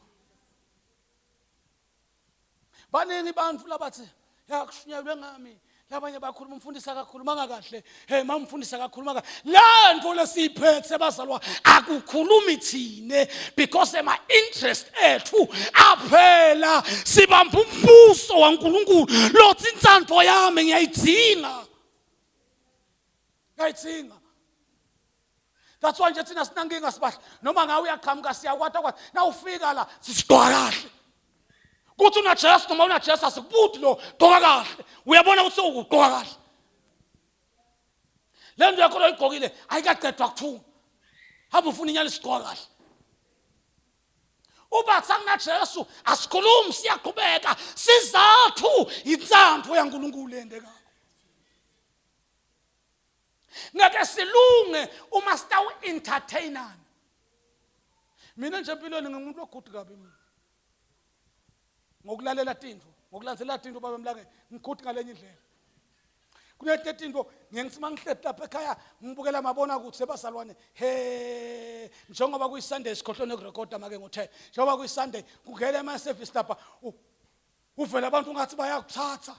baningi abantu labathi yakushunyelwe ngami labanye bakhuluma umfundisi akakhulumanga kahle hey mama umfundisi akakhuluma kahle le nto lesiyiphethe bazalwa akukhulumi thine because ema interest ethu aphela sibamba umbuso waNkulunkulu lothi intsantho yami ngiyayidzinga ngiyayidzinga that's why nje thina sinankinga sibahle noma ngawe uyaqhamuka siyakwata kwathi nawufika la sisigqoka kahle. Kuthi unaJesu noma unaJesu asikubuti lo gqoka kahle. Uyabona ukuthi ugqoka kahle. Le nto yakho loyigqokile ayikaqedwa kuthunga. Hamba ufuna inyala isigqoka kahle. Uba sakunaJesu asikhulumi siyaqhubeka sizathu intsantfo yaNkulunkulu lendekako. Ngeke silunge uma sitawu entertainana. Mina nje empilweni ngingumuntu ogudu kabi mina. Ngokulalela tintfo, ngokulandzelela tintfo baba emlangeni, ngigudu ngalenye indlela. Kunetinye tintfo ngiye ngithi uma ngihleti lapha ekhaya ngibukela mabona kuthi ebazalwane he njengoba kuyi-Sunday sikhohlwe nekurekhoda make ngo-10 njengoba kuyi-Sunday kungena ema-service lapha uvele abantu ungathi bayakuthatha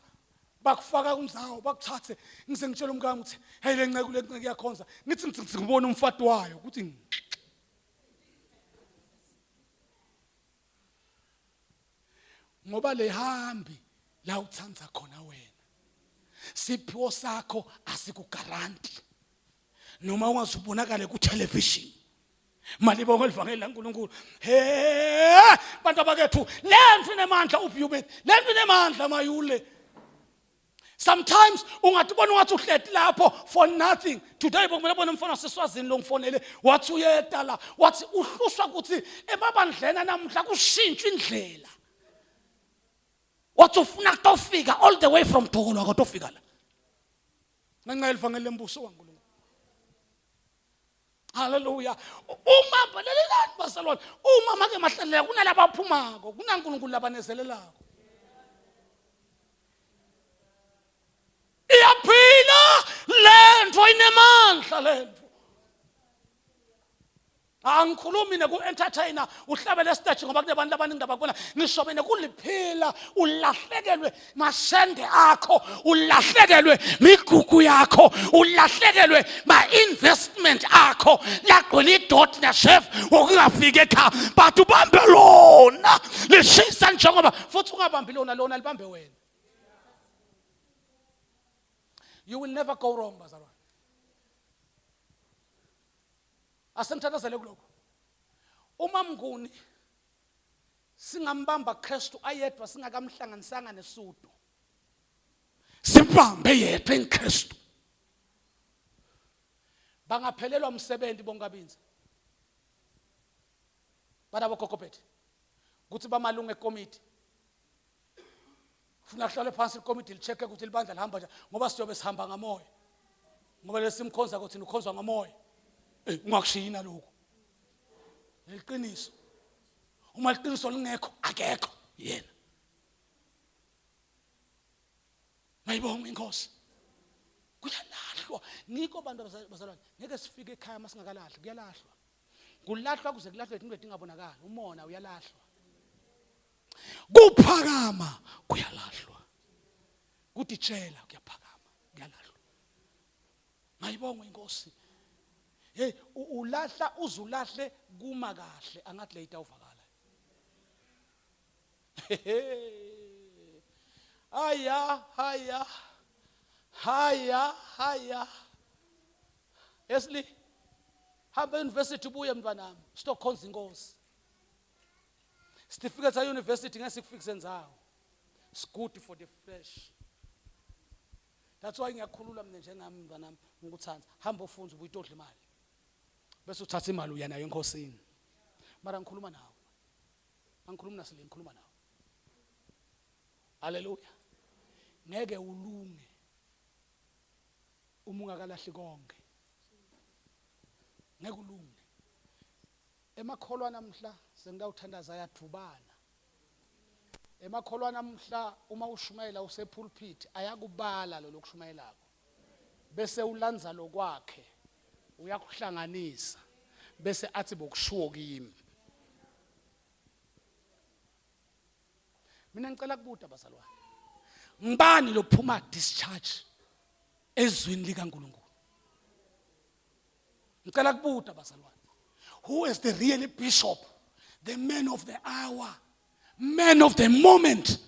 bakufaka kundzawo bakuthathe ngize ngitshele umkami ukuthi hey le nceku le nceku iyakhonza ngithi ngithi ngibona umfati wayo ukuthi ngoba lehambi la uthanda khona wena siphiwo sakho asikugaranti noma ungazubonakale ku television malibonga elivangeli laNkulunkulu he bantu abakethu lento inemandla uphi lento inemandla mayule sometimes ungathi ubona ungathi uhleti lapho for nothing today bokumele bona umfana waseswazini lo ngifonele wathi uyeta la wathi uhlushwa ukuthi emabandleni namuhla kushintshwa indlela wathi ufuna kutofika all the way from Thokolwa kotofika la ngenxa yelivangeli lembuso waNkulunkulu Haleluya. Uma lalelani bazalwane, uma make mahlalela kunalabaphumako, kunaNkulunkulu labanezelelako. Iyaphila lento inemandla lento. Angikhulumi mina ku-entertainer uhlabele stage ngoba kunabantu abaningi abakubona ngisho mina kuliphila ulahlekelwe mashende akho ulahlekelwe migugu yakho ulahlekelwe ma-investment akho lagcwele idot nashef wokungafiki ekhaya but ubambe lona lishisa njengoba futhi ungabambi lona lona libambe wena you will never go wrong bazalwane Asemthandazele kulokho. Uma Mnguni singambamba Kristu ayedwa singakamhlanganisanga nesudu. Simbambe yedwa eNkristu. Bangaphelelwa umsebenzi bonkabinzi. Bana bogogo bethu. Kuthi bamalungu ekomiti. Funa kuhlale phansi ikomiti licheck ukuthi libandla lihamba njani ngoba siyobe sihamba ngamoya. Ngoba lesimkhonza kothi ukhonzwa ngamoya. Eh ungakushiyi nalokho. Leliqiniso. Uma liqiniso lingekho akekho yena. Mayibonge inkosi. Kuyalahlwa. Ngikho bantu abazalwane ngeke sifike ekhaya masingakalahli kuyalahlwa. Kulahlwa kuze kulahlwe into etingabonakali. Umona uyalahlwa. Kuphakama kuyalahlwa. Kuditshela kuyaphakama kuyalahlwa. Mayibongwe inkosi. Hey ulahla uzulahle kuma kahle angathi le itawuvakala. Aya haya haya haya. Esli hamba university ubuye mntwanami sitokhonza inkosi. Certificate sa university ngeke sikufikise ndzawo. It's good for the flesh. That's why ngiyakhulula mina njengami mntwanami ngikuthanda. Hamba ufunze ubuye utodla imali. Bese uthatha imali uya nayo enkosini. Mara ngikhuluma nawe. Angikhulumi nasile ngikhuluma nawe. Haleluya. Ngeke ulunge uma ungakalahli konke. Ngeke ulunge. Emakholwa namhla sengitawuthandaza ayadvubana. Emakholwa namhla uma ushumayela usepulpit ayakubala lo lokushumayelako. Bese ulanza lokwakhe uyakuhlanganisa bese athi bokushiwo kimi. Mina ngicela kubuta bazalwane. Ngibani lophuma discharge ezwini likaNkuluNkulu? Ngicela kubuta bazalwane. Who is the really bishop? The man of the hour, man of the moment.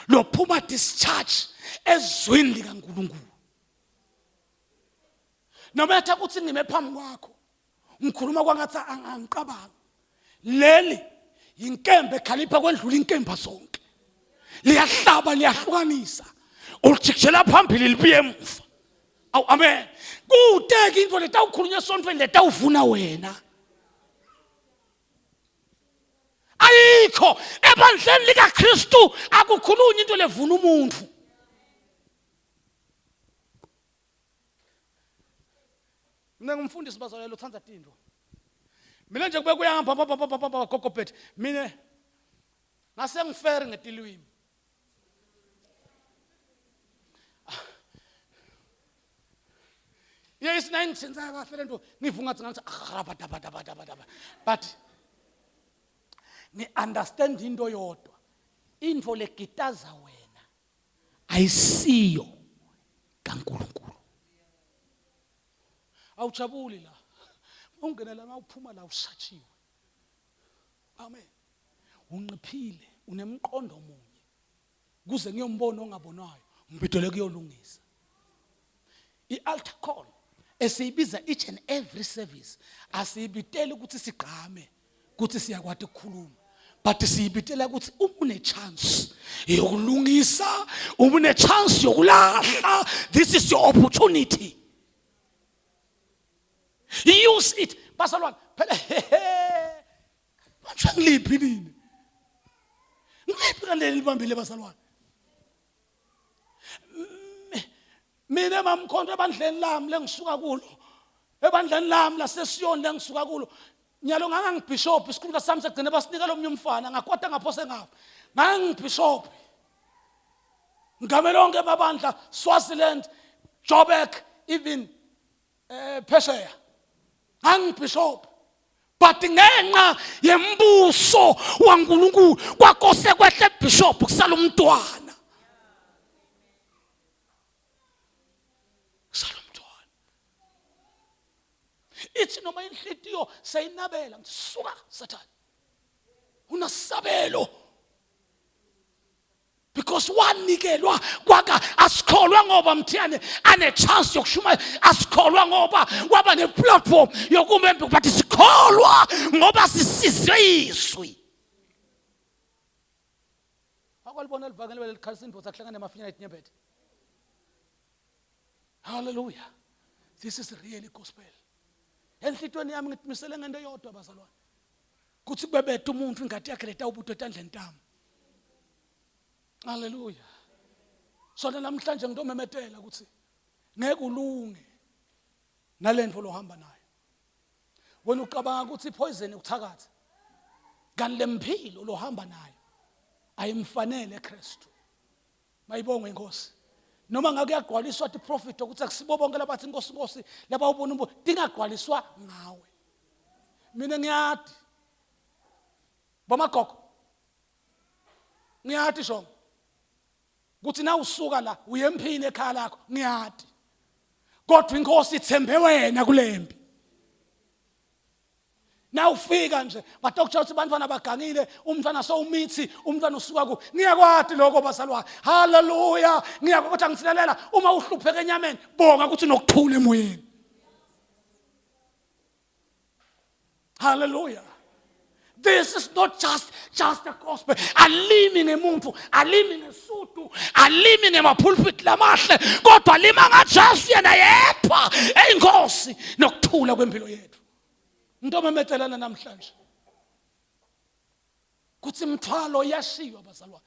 Lophuma discharge ezwini likaNkuluNkulu. Noma ethe ukuthi ngime phambi kwakho ngikhuluma kwangathi angiqabangi. Leli yinkemba ekhalipha kwendlula inkemba zonke. Liyahlaba liyahlukanisa. Ulijikijela phambili libuye emuva. Awu amen. Kute-ke into letawukhulunywa esontfweni letawuvuna wena. Ayikho ebandleni likaKristu akukhulunywa into levuna umuntu. Mina ngumfundisi bazalwane lothanda tintfo. Mina nje kube kuyahamba papa gogo bet mina ngase ngifere ngetilwimi. Yes nayingithinta kahle lento ngiva ungathi ngathi arabadabadabadaba but ni understand into yodwa into legitaza wena ayisiyo kaNkulunkulu awujabuli la ungena la mawuphuma la usatshiwe amen unqiphile unemqondo munye kuze ngiyombona ongabonwayo ngibidele kuyolungisa i-altar call esiyibiza each and every service asiyibiteli ukuthi sigqame ukuthi siyakwati ukukhuluma but siyibitela ukuthi uma une-chance yokulungisa uma une-chance yokulahla this is your opportunity use it bazalwane phela manje ngiliphi nini ngiliphi kanti libambile bazalwane Mina mamkhonto ebandleni lami lengisuka kulo. Ebandleni lami laseSiyoni lengisuka kulo. Nyalo ngangangibishop isikhundla sami sagcina basinika lomnye umfana ngakwata ngaphose ngafa. Ngangibishop. Ngame lonke amabandla Swaziland, Joburg, even eh phesheya. Ngangibishop. But ngenxa yembuso waNkulunkulu kwakose kwehle bishop kusala umntwana. Sala umntwana. Ithi noma inhlitiyo seyinabela ngithi suka Sathane. Unasabelo. Because wanikelwa kwaka asikholwa ngoba Mthiyane ane chance yokushumayela asikholwa ngoba waba ne platform yokumembe but sikholwa ngoba sisizwe izwi. Akwalibona livangeli belikhalisa indoda kuhlangana nemafinyana etinyembethe. Hallelujah. This is really gospel. Enhlitweni yami ngitimisele ngento eyodwa bazalwane. Kuthi kubebethe umuntu ingadi yakhe letawubutwa etandleni tami. Hallelujah. Sona namhlanje ngitomemetela ukuthi ngeke ulunge nalento lohamba nayo. Wena ucabanga ukuthi ipoison ukuthakatha. Kanti lemphilo lohamba nayo ayimfanele Kristu. Mayibongwe inkosi. Noma ngake kuyagqwaliswa tiprofit ukuthi akusibo bonke labathi inkosi inkosi labawubona umbo tingagqwaliswa ngawe. Mina ngiyadi. Bomagogo. Ngiyadi shongo. Kuthi na usuka la uye emphini ekhaya lakho ngiyati. Kodwa inkosi ithembe wena kulempi. Nawufika nje batokutshela ukuthi bantwana bagangile umntwana sowumithi umntwana usuka ku ngiyakwati lokho bazalwane haleluya ngiyakwati angisilalela uma uhlupheka enyameni bonga ukuthi unokuthula emoyeni Hallelujah. This is not just just a gospel. Alimi ngemuntu, alimi ngesudu, alimi ngemapulpit lamahle, kodwa lima ngaJesu yena yedwa eyinkosi nokuthula kwempilo yethu. Into memetelana namhlanje. Kuthi imithwalo iyashiywa bazalwane.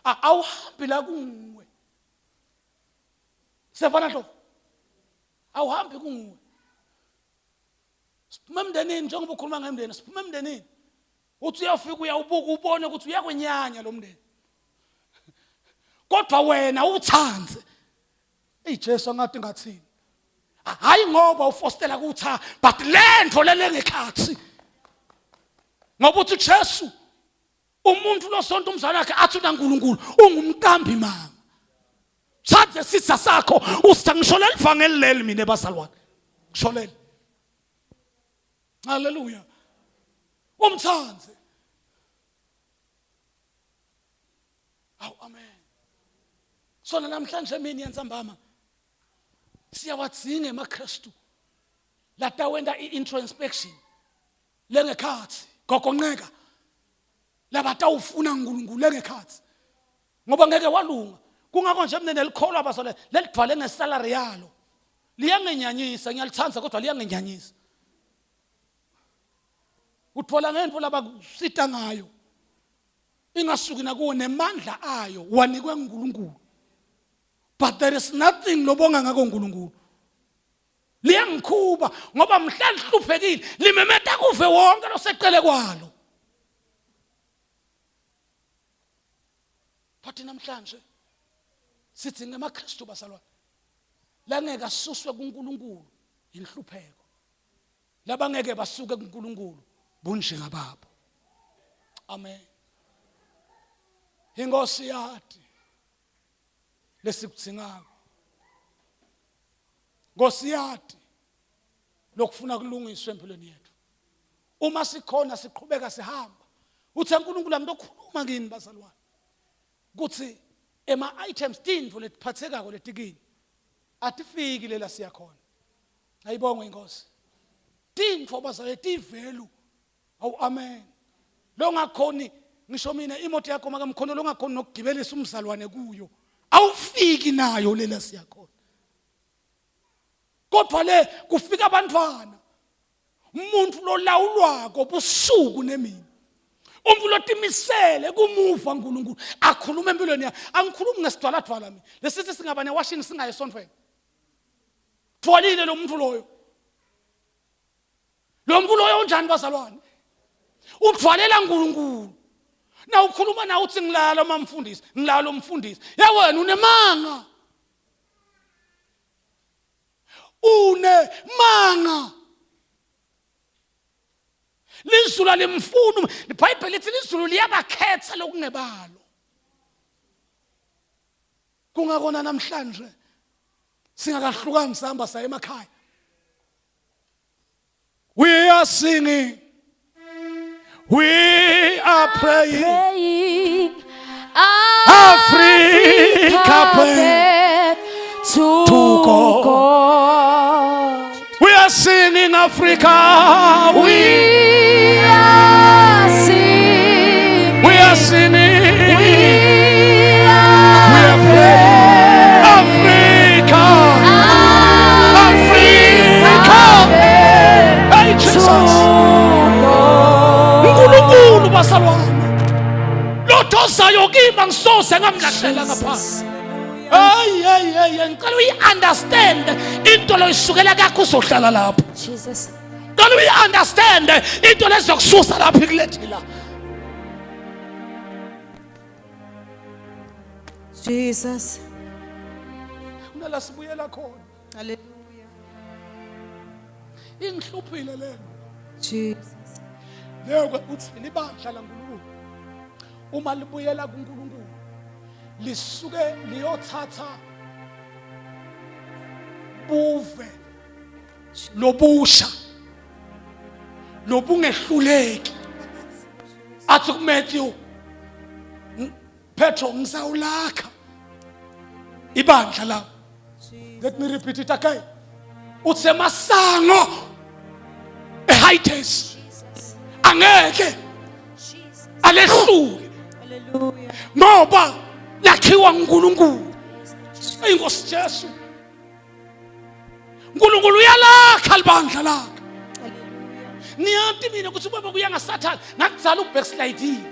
Awuhambi la kunguwe. Siyafana Ndlovu? Awuhambi kunguwe. Siphuma emndenini njengoba ukhuluma ngemndeni, siphuma emndenini. Uthi uyafika uyawubuka ubone ukuthi uyakwenyanya lo mndeni. Kodwa wena uthande. Ey Jesu angathi ngathini. Hayi ngoba ufostela kutha but lento lelengekhathi. Ngoba uthi Jesu umuntu losonto umzali wakhe athi unaNkulunkulu ungumqambi manga. Thathe sitha sakho usitha ngisholela ivangeli leli mina bazalwane. Ngisholele. Haleluya. Umthande. Awu amen. Sona namhlanje emini yentsambama siyawadzinga emaKristu latawenta i-introspection lengekhatsi gogonqeka labatawufuna uNkulunkulu lengekhatsi. Ngoba ngeke walunga. Kungakho nje mina nelikholwa bazalwane lelidvwale ngesalary yalo. Liyangenyanyisa, ngiyalithanda kodwa liyangenyanyisa. Uthola ngento labakusita ngayo. Ingasuki nakuwo nemandla ayo wanikwe nguNkulunkulu. But there is nothing lobonga ngako uNkulunkulu. Liyangikhuba ngoba mhla lihluphekile limemeta kuve wonke loseqele kwalo. But namhlanje sithi ngemaKristu bazalwane langeke asuswe kuNkulunkulu inhlupheko. Labangeke basuke kuNkulunkulu bunjinga babo. Amen. Inkosi yati lesikudzingako. Nkosi yati lokufuna kulungiswe empilweni yethu. Uma sikhona siqhubeka sihamba. Uthe uNkulunkulu angitokhuluma kini bazalwane. Kuthi ema items tintfo letiphathekako letikini atifiki lela siyakhona. Ayibongwe inkosi. Tintfo bazalwane tivelu. Awu amen. Longakhoni ngisho mina imoto yakho makamkhono longakhoni nokugibelisa umzalwane kuyo. Awufiki nayo lela siyakhona. Kodwa le kufika abantwana. Umuntu lolawulwako busuku nemini. Umuntu lotimisele kumuva uNkulunkulu akhuluma empilweni yakhe. Angikhulumi ngesidwaladwala mina. Lesithi singaba newashini singaye esontweni. Tholile lo muntu loyo. Lo muntu loyo unjani bazalwane? Uthwalela uNkulunkulu. Na ukhuluma na uthi ngilala uma mfundisi, ngilala umfundisi. Ya wena unemanga. Unemanga. Lizulu alimfuni. IBhayibheli lithi lizulu liyabakhetha lokungebalo. Kungakona namhlanje singakahlukani sihamba saya emakhaya. We are singing. We are praying. Praying Africa back to, to God. God. We are singing Africa. We, We are singing. we are singing. We are, We are praying. Africa. Africa. Hey Jesus. uNkulunkulu bazalwane. Lothozayo kimi angisoze ngamlahlela ngaphansi. Hey hey hey ngicela uyi-understand into loyisukela kakho uzohlala lapho. Jesus. Ngicela uyi-understand into lezokususa lapho ikulethe la. Jesus. Kunala sibuyela khona. Hallelujah. Ingihluphile lento. Jesus. Leyo ukuthi libandla laNkulunkulu. Uma libuyela kuNkulunkulu lisuke liyothatha buve lobusha lobungehluleki athi kuMatthew Petro ngisawulakha ibandla la. Let me repeat it again. Uthe masango eHades angeke alehlule Hallelujah. ngoba lakhiwa nguNkulunkulu. Inkosi Jesu. uNkulunkulu uyalakha libandla lakhe. Ngiyati mina ukuthi ubaba kuya ngasathane ngakuzala ubacksliding.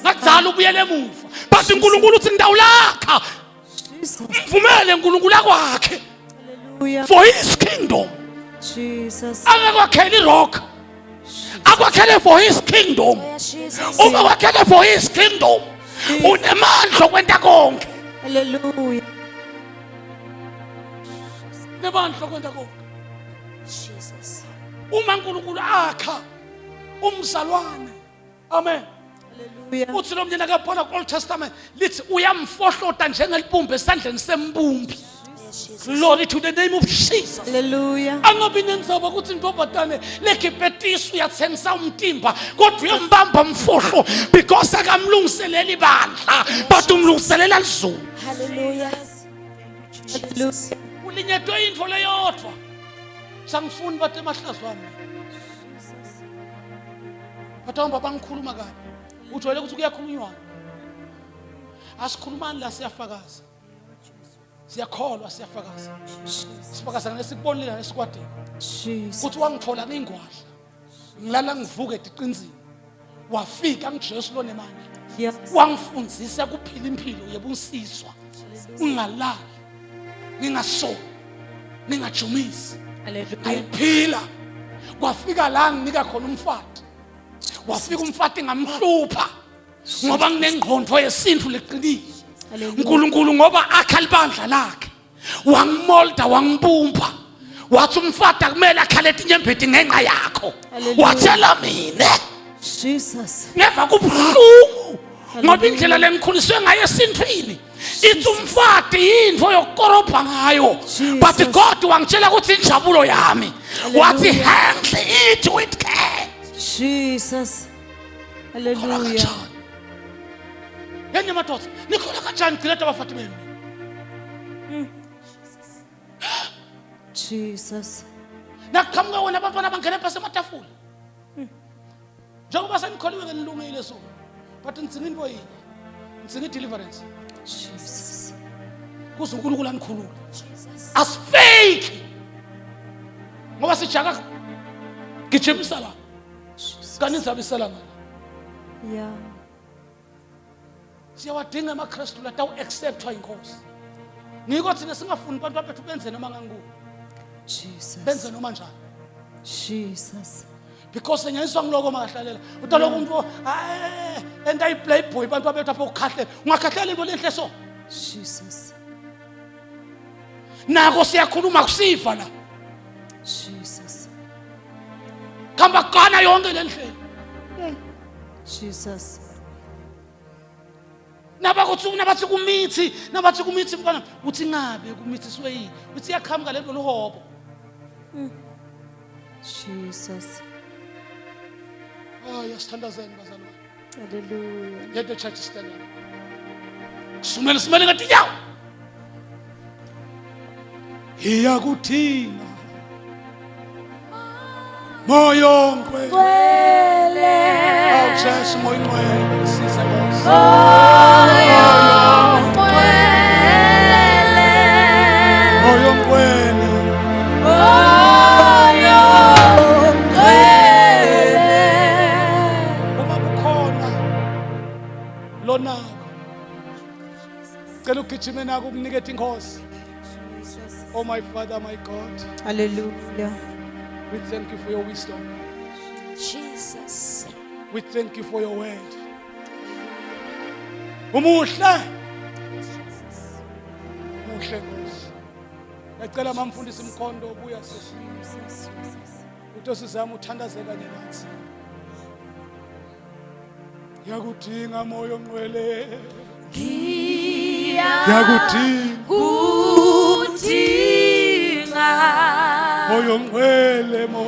Ngakuzala ubuyele emuva. But uNkulunkulu uthi ngidawulakha. Jesus. Mvumele uNkulunkulu akwakhe Hallelujah. for his kingdom. Jesus. Angakwakheli rock. Akwakhele for his kingdom. Jesus. Uma wakhele for his kingdom unemandla okwenta konke. Hallelujah. Nemandla okwenta konke. Jesus. Uma uNkulunkulu akha umzalwane. Amen. Hallelujah. Uthi lo mnyeni akabhala ku-Old Testament lithi uyamfohlota njengelibumba esandleni sembumbi. Yes, Jesus. Glory to the name of Jesus. Hallelujah. Angabi nendzaba ukuthi intombazane lekhipetisu uyathengisa umtimba kodwa uyambamba mfohlo because akamlungiseleli ibandla but umlungiselela lizulu. Hallelujah. Hallelujah. Ulinyetwe intfo leyodwa. Sangifuni bathi emahlazo ami. Bathi hamba bangikhuluma kabi. Ujwayele ukuthi kuyakhulunywana. Asikhulumani la siyafakaza. Siyakholwa siyafakaza. Sifakaza ngesikubonile nesikwadini. Jesus. Kuthi wangithola ngingwadla. Ngilala ngivuke etiqinzini. Wafika ngiJesu lonemandla. Yes. Wangifundzisa kuphila impilo yebunsizwa. Ungalali. Ngingasoli. Ngingajumisi. Hallelujah. Ngayiphila. Kwafika la nginika khona umfati. Wafika umfati ngamhlupha. Ngoba nginengqondo yesintu leqinile. Hallelujah. uNkulunkulu ngoba akha libandla lakhe wangimolda wangibumba wathi umfati akumele akhale etinyembeti ngenxa yakho Hallelujah. watshela mina Jesus. ngeva kubuhlungu ngoba indlela lengikhuliswe ngayo esintwini ithi umfati yinto yokukorobha ngayo Jesus. but God wangitshela ukuthi injabulo yami wathi Hallelujah. handle it with care Jesus. Nikholwa Hallelujah. kanjani yeni madoda nikholwa kanjani gcina abafati benu Jesus. nakuqhamuka wena abantwana bangena phasi ematafula njengoba senikholiwe ke nilungile so but ngidzinga into yinye ngidzinga i-deliverance Jesus. kuze unkulunkulu anikhulule asifake ngoba sijaka gijimisa la Jesus. kanti indzaba isela ngala Yeah. siyawadinga amakrestu latawu-acceptwa inkosi ngiko thina singafuni abantu bethu benze noma ngangikuphi Jesus. benze noma njani Jesus. because senyanyiswa ngiloko makahlalela utaloku umuntu enta i-playboy abantu abethu apho ukukhahlela ungakhahlela into lenhle so Jesus. nako siyakhuluma kusiva la Jesus. khamba kana yonke le ndlela Hey. Jesus. nabakuthi nabathi kumithi nabathi kumithi mntwana uthi ngabe kumithi siweyini uthi iyaqhamuka lento luhobo Jesus. hayi asithandazeni bazalwane Hallelujah. Let the church stand up. Sumele simele ngatinyawo. Iyakuthina. Moyo ngcwele. Awu Jesu moyo ngcwele size Nkosi. Moyo ngcwele. Uma kukhona lonako. Cela ugijime nako ukuniketa inkosi. Jesus. Oh my Father, my God, Hallelujah. we thank you for your wisdom. Jesus. We thank you for your word. Umuhle. Muhle Nkosi. Ngiyacela mamfundisi Mkhondo ubuya sisi. Jesus. Jesus. Utosizama uthandaze kanye nathi. Ngiyakudinga moyo ongcwele. Ngiyakudinga Kudinga moyo ongcwele moyo.